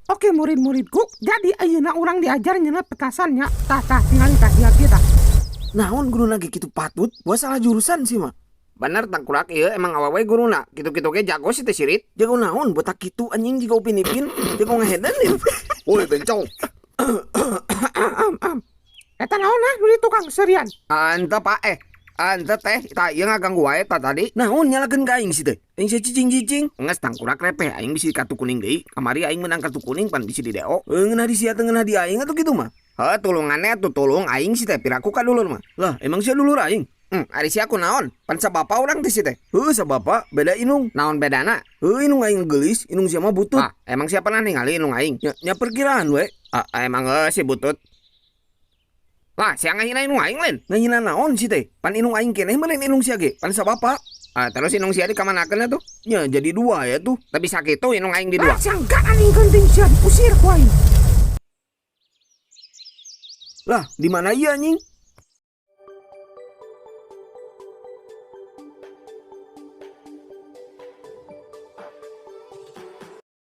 Oke, murid-muridku, jadi ayeuna urang diajar nyeunah petasan nya. Tah, tah, tingali tah dia kita. Naon guruna ge kitu patut, gua salah jurusan sih mah. Bener, tangkurak ieu emang awewe guruna. Kitu-kitu ge jago si teh sirit. Jago naon, botak kitu anjing jiga Upin Ipin, jago ngehedenin. Woi, bencong. Eta naon ah, nu di tukang serian? Ante, Pak, eh. Ante teh, tah ieu ngaganggu wae tah tadi. Naon nyalakeun ka aing sih teh? Aing sia cicing-cicing. Geus, tangkurak repeh aing bisi kartu kuning deui. Kamari aing menang kartu kuning pan bisi di DO. Heuh, ngeunah di sia teh ngeunah di aing atuh kitu mah. Heuh, tulungannya atuh tulung aing si teh piraku ka dulur mah. Lah, emang sia dulur aing? Ari sia kunaon? Pan sabapa urang teh si teh. Heuh, sabapa, beda inung. Naon bedana? Heuh, inung aing geulis, inung sia mah butut. Ah, emang sia pernah ningali inung aing? Nya, nya perkiraan we. Ah, emang heuh si butut. Lah, sia ngahina inung aing lain. Ngahina naon sih teh? Pan inung aing keneh meureun inung sia ge, pan sabapa. Ah, terus inung sia dikamanakeun atuh? Nya jadi dua ya tuh. Tapi sakitu inung aing di dua. Lah, sia enggak anjing genting sia diusir ku aing. Lah, di mana ieu anjing?